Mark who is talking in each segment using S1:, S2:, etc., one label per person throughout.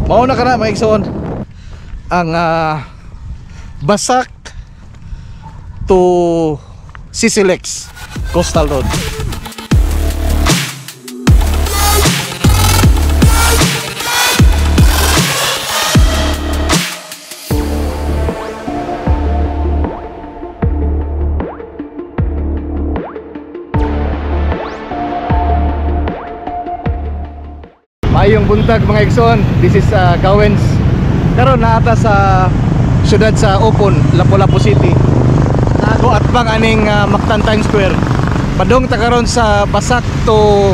S1: Mao na kana, mga igsoon, ang Basak to CCLEX Coastal Road. Maayong buntag, mga igsoon. This is Gawens. Karon naa ta sa syudad sa Opon, Lapu-Lapu City. Nago at bang aning Mactan Times Square. Padung ta karon sa Basak to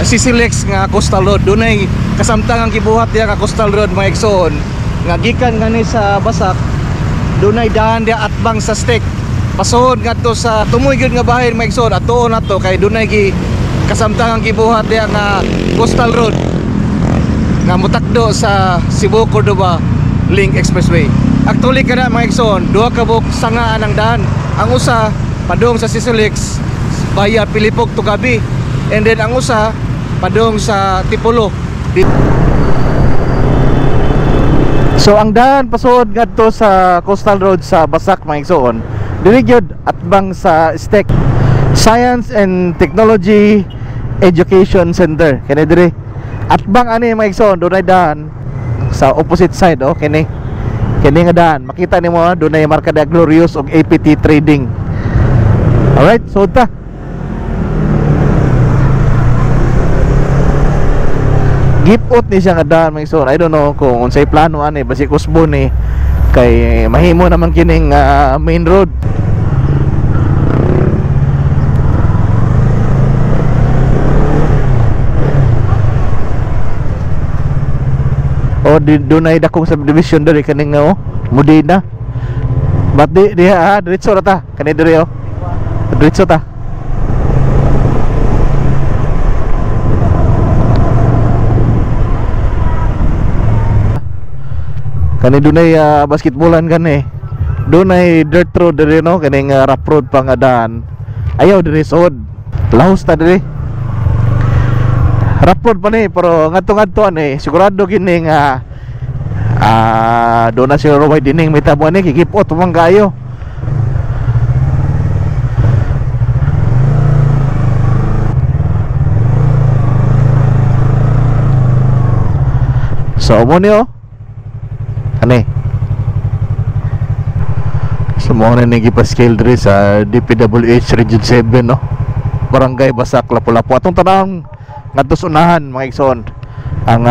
S1: CCLEX nga Coastal Road. Dunay kasamtang ang gibuhat diha nga Coastal Road, mga igsoon, nga gikan ngani sa Basak, dunay daan diha atbang sa STEC. Pasuod ngadto sa tumoy gyud nga bahin, mga igsoon, atuon nato kay dunay gi kasamtang ang gibuhat diha nga Coastal Road nga mutakdo sa Cebu Cordova Link Expressway. Actually kana, mga igsoon, duha ka buok sangaan ang daan. Ang usa padung sa CCLEX via Pilipog to Gabi, and then ang usa padung sa Tipolo. So ang daan pasuod ngadto sa Coastal Road sa Basak, mga igsoon, diri gyud atbang sa STEC, Science and Technology Education Center. Kini diri atbang ani, mga igsoon, dunay daan sa opposite side, oh. Kini kini nga daan, makita nimo dunay marka da Glorious og APT Trading. Alright, so ta gipot ni siya nga daan, mga igsoon. I don't know kung unsay plano ani, basi kusbo ni kay mahimo naman kining main road. O di dunay dakong subdivision diri kaning oh, Modena. But di diha ha, diretso ra ta kani diri oh. Diretso ta. Kani dunay basketballan kani. Dunay dirt road diri no, kaning rough road pa nga daan. Ayaw diri sod. Lahos ta diri. Rough road pa ni pero ngadto-ngadto ani sigurado kini nga doon na siguro widening may tabo ani kikipot man kayo. So mo ni oh. Ani. So mo na ni gipa-scale diri sa DPWH Region 7 no. Barangay Basak, Lapu-Lapu. Atong tanawang ngadto sa unahan, mga igsoon, ang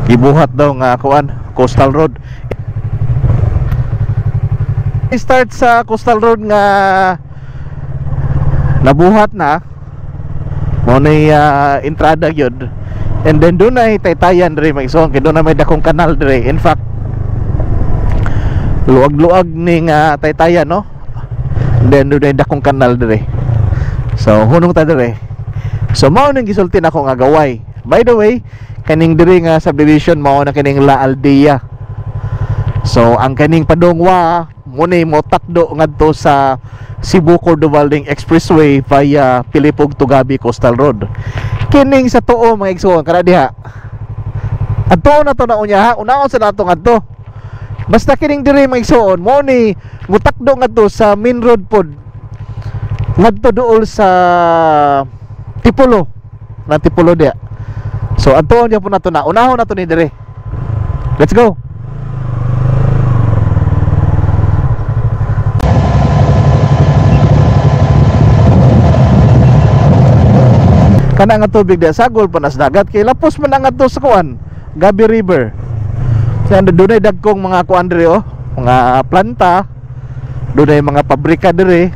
S1: gibuhat daw nga kuan Coastal Road. Start sa Coastal Road nga nabuhat na mo ni entrada gyud, and then dunay taytayan diri, mga igsoon, kay dunay may dakong kanal diri. In fact, luag-luag ni nga taytayan no, and then dunay dakong kanal diri. So hunong ta diri. So mao nang gisulti nako nga gaway. By the way, kaning diri nga subdivision mao na kining La Aldea. So ang kaning padungwa mo ni mo takdo ngadto sa Cebu Cordova Link Expressway via Pilipog Tugabi Coastal Road. Kining sa tuo, mga igsoon, kada diha. Adto na to na unya ha, unaon sa nato ngadto. Basta kining diri, mga igsoon, mo ni mutakdo ngadto sa main road pod. Ngadto duol sa Tipolo, na Tipolo dia. So adtoon gyapon nato na. Unahon nato ni dire. Let's go. Kana nga tubig dia sagol pa nas dagat kay lapos man ang adto sa kuan, Gabi River. Sa dunay dagkong mga kuan diri oh, mga planta, dunay mga pabrika diri.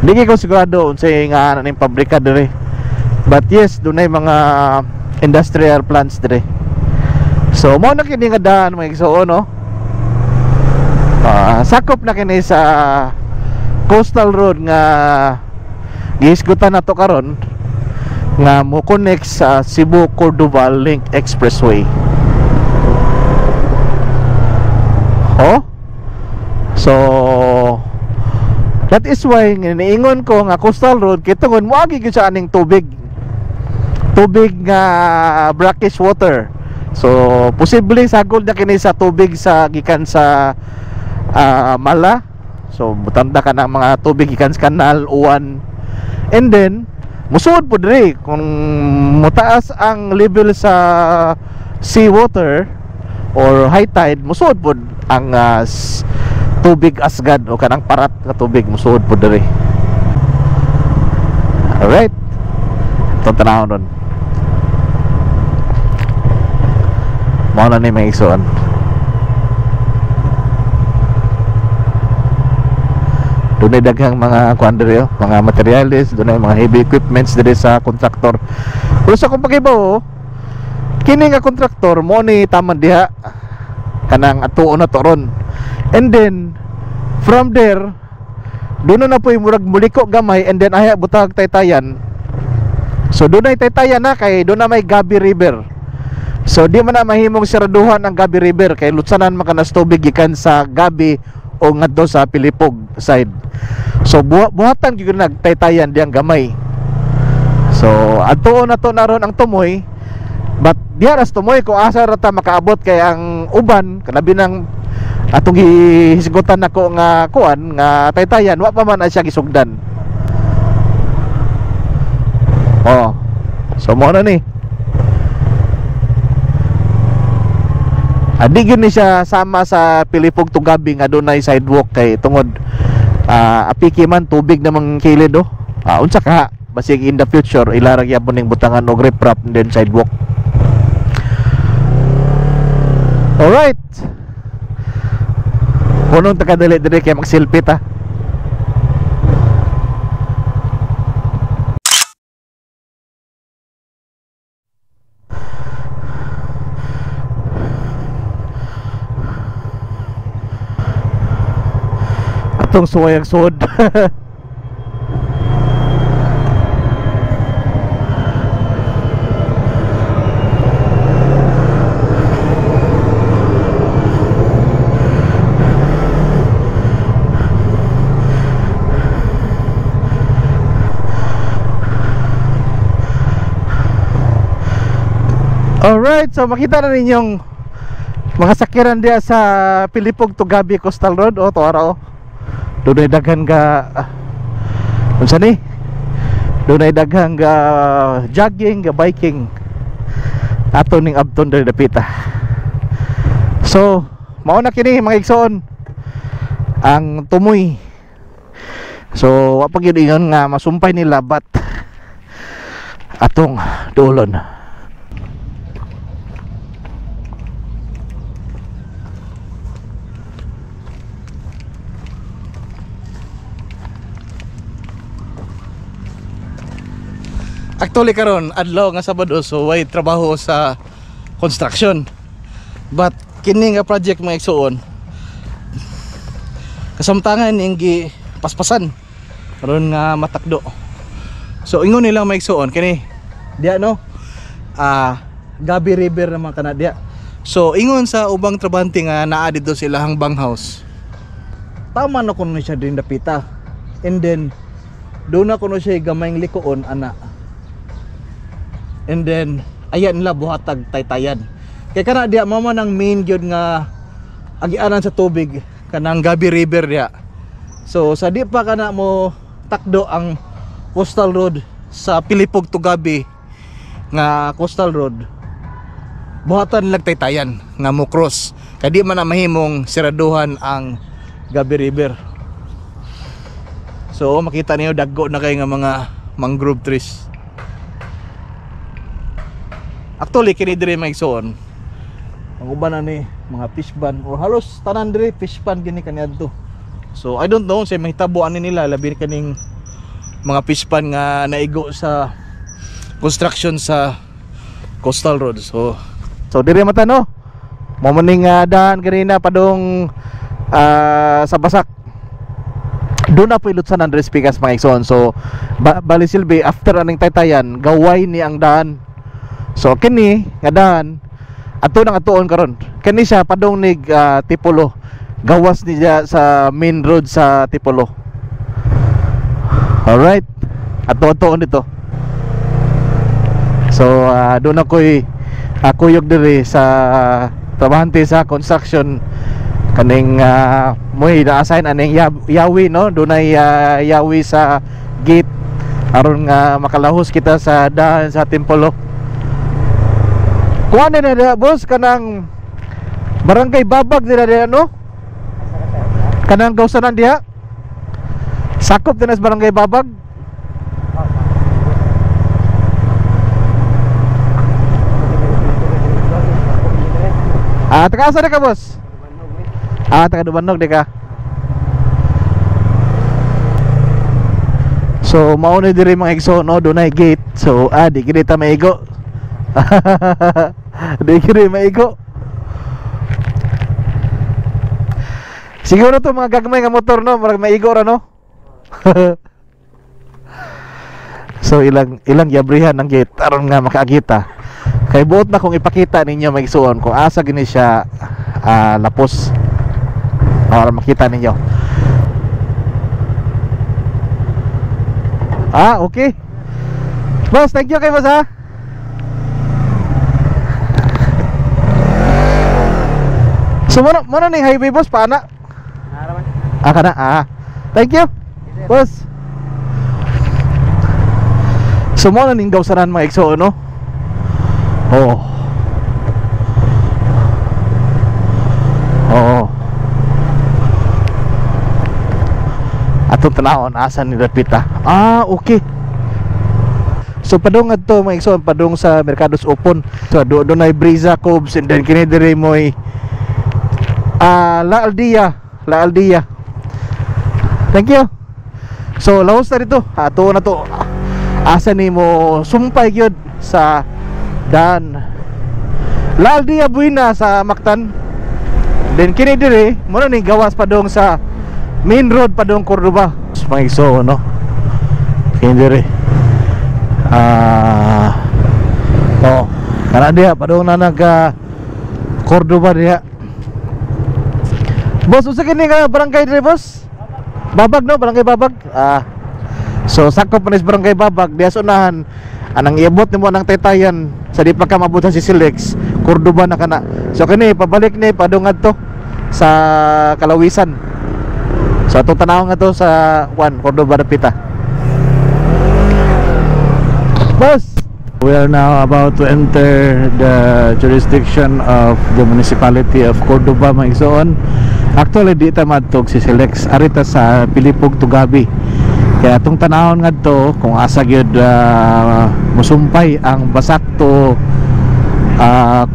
S1: Di ko sigurado unsay nga ning pabrika diri. But yes, dunay mga industrial plants diri. So mao na kini nga daan, mga igsoon no. Sakop na kini sa Coastal Road nga gihisgutan nato karon nga mo connect sa Cebu Cordova Link Expressway. Oh? So that is why niingon ko nga Coastal Road kay tungod moagi gyud sa aning tubig. Tubig nga brackish water.
S2: So posible sagol na kini sa tubig sa gikan sa Mala. So butanda ka ng mga tubig gikan sa kanal, uwan. And then musuod po diri kung mutaas ang level sa sea water or high tide, musuod po ang tubig asgad o kanang parat nga tubig, musuod po diri. Alright. Itong tanaw nun. Mao na ni may igsoon. Dunay daghang mga kuan diri, oh, mga materials, dunay mga heavy equipments diri sa kontraktor. Pero sa akong pakibaw, kini nga kontraktor mo ni taman diha kanang atuon na to ron. And then from there doon na po yung murag muliko gamay, and then ay butag taytayan. So doon ay taytayan na kay doon na may Gabi River. So di man na mahimong siraduhan ang Gabi River kay lutsanan man kanas tubig gikan sa Gabi o ngadto sa Pilipog side. So buhatan gyud nagtaytayan diyang gamay. So adtuon na to naron ang tumoy, but diha ras tumoy kung asa ra ta makaabot kay ang uban kalabi nang atong gihisgutan nako nga kuan nga taytayan wa pa man na siya gisugdan. Oh. So mo na ni. Adi gyud ni siya sama sa Pilipog to Gabi nga dunay sidewalk kay tungod apiki man tubig namang kilid oh. Unsa ka basig in the future ilara gyapon ning butangan og riprap and then sidewalk. Alright. Punong takadali diri kay mag-selfie ta. Atong suway ang suod. Alright, so makita na ninyong mga sakyanan diya sa Pilipog to Gabi Coastal Road. O, to ara o. Dunay daghan ga unsa ni? Dunay daghan ga jogging, ga biking. Ato ning abton diri dapita. So, mao na kini mga igsoon ang tumoy. So, wa pa gyud ingon nga masumpay nila, but atong duolon.
S1: Actually karon adlaw nga Sabado, so way trabaho sa construction. But kini nga project mga igsoon kasamtangan ning gi paspasan karon nga matakdo. So ingon nila mga igsoon kini diya no, Gabi River naman kana diya. So ingon sa ubang trabante nga naa didto sa ilahang banghouse, tama na kuno siya din dapita. And then doon na kuno siya gamayng likoon ana. And then ayan nila buhatag taytayan. Kay kana diya mao man ang main gyud nga agianan sa tubig kanang Gabi River diya. So sa di pa kana mo takdo ang coastal road sa Pilipog to Gabi nga coastal road, buhatan nila taytayan nga mo cross. Kay di man na mahimong siraduhan ang Gabi River. So makita niyo dagko na kay nga mga mangrove trees. Actually kini diri mga igsoon, ang uban na ni mga fish ban or halos tanan diri fish pan gini kaniadto. So I don't know say mahitabo ani nila labi kaning mga fish pan nga naigo sa construction sa coastal road. So
S2: diri mata no, mo maning daan kanina padung sa Basak. Doon na po ilutsan ang Andres Picas mga igsoon. So bali silbi after aning taytayan gaway ni ang daan. So kini nga daan ato nang atuon karon. Kani siya padung nig Tipolo. Gawas niya sa main road sa Tipolo. Alright. Ato-atuon dito. So doon ako'y kuyog diri sa trabahante sa construction kaning moy na-assign aning yawi, no? Dunay yawi sa gate aron nga makalahos kita sa daan sa templo. Kuan na na boss, kanang barangay Babag nila diha, no? Kanang gawsanan diha. Sakop din sa barangay Babag. Ah, taga asa na ka, boss? Ah, taga Dumanog di ka. So mao ni diri mga igsoon, no, dunay gate. So di gid ta maigo. Di gid maigo. Siguro to mga gagmay nga motor, no, murag maigo ra, no. So ilang giabrihan ang gate aron nga makaagita. Kay buot na kung ipakita ninyo mga igsoon kung asa gini siya lapos para makita ninyo. Ah, okay. Boss, thank you kay boss ha. So mo na ning highway, boss, paana? Ah, kana ah. Thank you. Boss. So mo na ning gawsanan mga igsoon, no? Oo. Oo. Atong tanawon asa ni dapita. Ah, okay. So padung adto mga igsoon, padung sa Mercados Open. So dunay Brisa Coves and then kini diri moy La Aldea, La Aldea. Thank you. So laos na dito. Ato na to. Asa nimo sumpay gyud sa daan. La Aldea Buena sa Mactan. Then kini diri mo na ning gawas padung sa main road padung Cordoba. Mga igsoon, no. Kini diri. Oh, kana diha padung na nag Cordoba diha. Boss, usa kini nga barangay diri, boss? Babag, no, barangay Babag. Ah. So sakop man is barangay Babag diha sa unahan. Anang iabot nimo anang Taytayan sa di pa ka maabot sa Silex, Cordoba na kana. So kini pabalik ni padung ngadto sa Kalawisan. So atong tan-awon ngadto sa Juan Cordoba dapita. Boss, we are now about to enter the jurisdiction of the municipality of Cordoba, mga igsoon. Actually di ta madtog si Silex, arita sa Pilipog Tugabi. Kaya atong tanawon ngadto kung asa gyud musumpay ang Basak to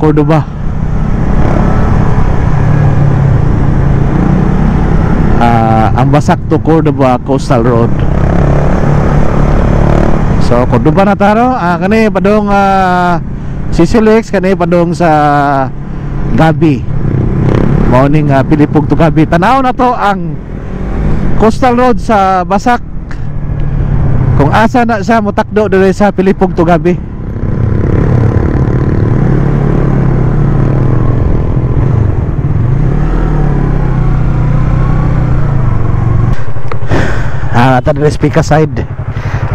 S2: Cordoba. Ang Basak to Cordoba Coastal Road. So Cordoba na taro, kani padung Sisilex, kani padung sa Gabi. Mao ning Pilipog to Gabi. Tanaw na to ang Coastal Road sa Basak. Kung asa na siya mutakdo diri sa Pilipog to Gabi. Ah, ata diri speaker side.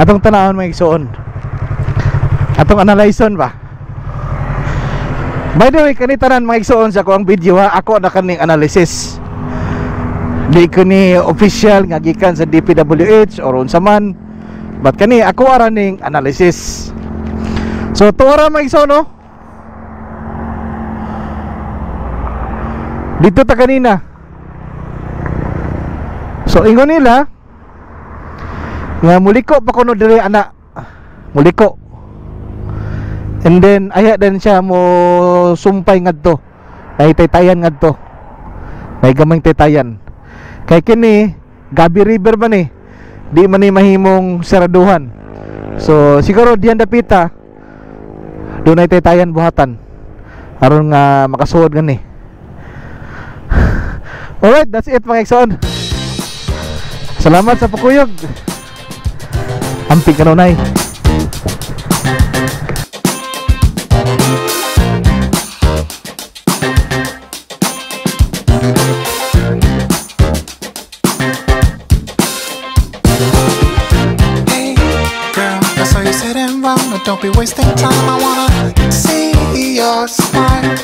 S2: Atong tanawon mga igsoon. Atong analyson ba. By the way, kani tanan mga igsoon sa ako ang video ha, ako na kaning analysis. Di ko ni official nga gikan sa DPWH or unsa man. But kani ako ara ning analysis. So tuora mga igsoon, no? Dito ta kanina. So ingon nila nga muliko pa kuno diri ana. Muliko. And then aya din siya mo sumpay ngadto. Nay taytayan ngadto. May gamay taytayan. Kay kini Gabi River man ni. Di man ni mahimong saraduhan. So siguro diyan dapita dunay taytayan buhatan aron nga makasuod gani. Alright, that's it mga igsoon. Salamat sa pagkuyog. Amping kanunay.
S3: Hey, girl, I saw you sitting by No, don't be wasting time. I wanna see your smile.